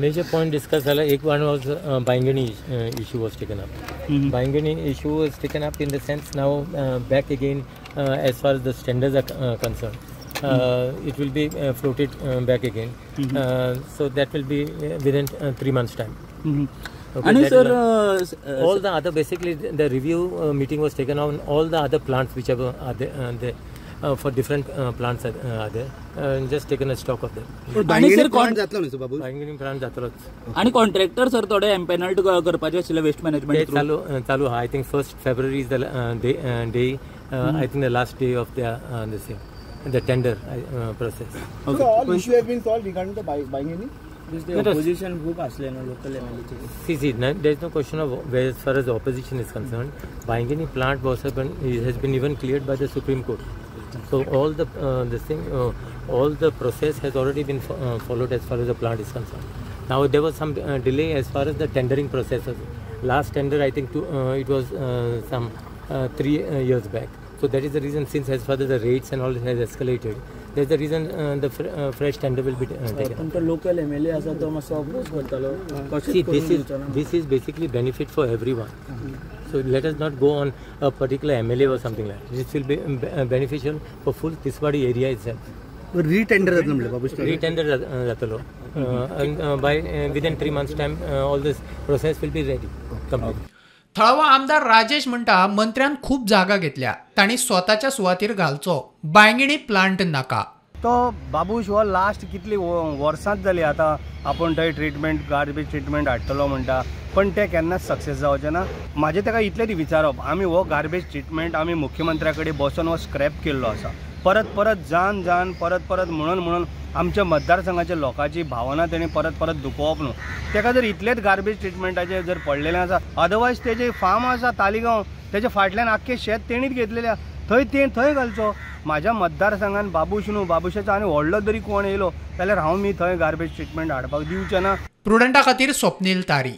Major point discuss जाला. एक one was Bainguinim issue was taken up. Bainguinim issue was taken up in the sense now back again as far as the standards are concerned. It will be floated back again. So that will be within 3 months time. Okay, and sir, all the other, basically the review meeting was taken on all the other plants which are there, for different plants are there, and just taken a stock of them. आणि sir बायंगिणी plant जातलोच. आणि contractor sir थोडे एम्पॅनल्ड करपाचे आशिल्ले waste management चालू चालू. I think 1 February is the day, I think the last day of the same the tender process. So all issues have been solved regarding the Bainguinim? The opposition group asle no local MLA. See, no, there is no question of where, as far as the opposition is concerned. Bainguinim plant has been even cleared by the Supreme Court. So all the this thing, all the process has already been followed as far as the plant is concerned. Now there was some delay as far as the tendering process was. Last tender, I think it was some 3 years back. So that is the reason, since as far as the rates and all has escalated, that's the reason the fresh tender will be taken. But local MLA asa to maso oppose kartalo. See, this is basically benefit for everyone. So let us not go on a particular MLA or something like that. This will be beneficial for full Tiswadi area itself. Re-tender jatlo babu. Re-tender jatlo. And by within 3 months time, all this process will be ready. Complete. थळावो आमदार राजेश म्हणटा मंत्र्यान खूब जागा घेतल्या, तांणी स्वताच्या सुवातीर घालचो, बायंगिणी प्लांट नाका. तो बाबूश हो लास्ट कितली वर्सांच जाली आतां आपूण थंय ट्रिटमेंट गार्बेज ट्रिटमेंट हाडटलो म्हणटा, पण ते केन्नाच सक्सेस जावचें ना. म्हाजें ताका इतलेंच विचारप, आमी हो गार्बेज ट्रिटमेंट आमी मुख्यमंत्र्या कडेन बसून हो स्क्रॅप केल्लो आसा, परत परत जान जान परत परत म्हणून म्हणून आमच्या मतदारसंघाच्या लोकांची भावना तेणी परत परत दुखोवप न्हू. ताका जर इतलेंच गार्बेज ट्रिटमेंटाचें जर पडलेलें आसा, अदरवायज तेजें फार्म आसा तालिगांव, तेजे फाटल्यान आख्खें शेत तेणीच घेतलेलें आसा, थंय ते थंय घालचो. म्हाज्या मतदारसंघान बाबूश न्हू, बाबूशाचो आनी व्हडलो जरी कोण येयलो जाल्यार हांव मी थंय गार्बेज ट्रिटमेंट हाडपाक दिवचें ना. प्रुडंटा खातीर स्वप्नील तारी.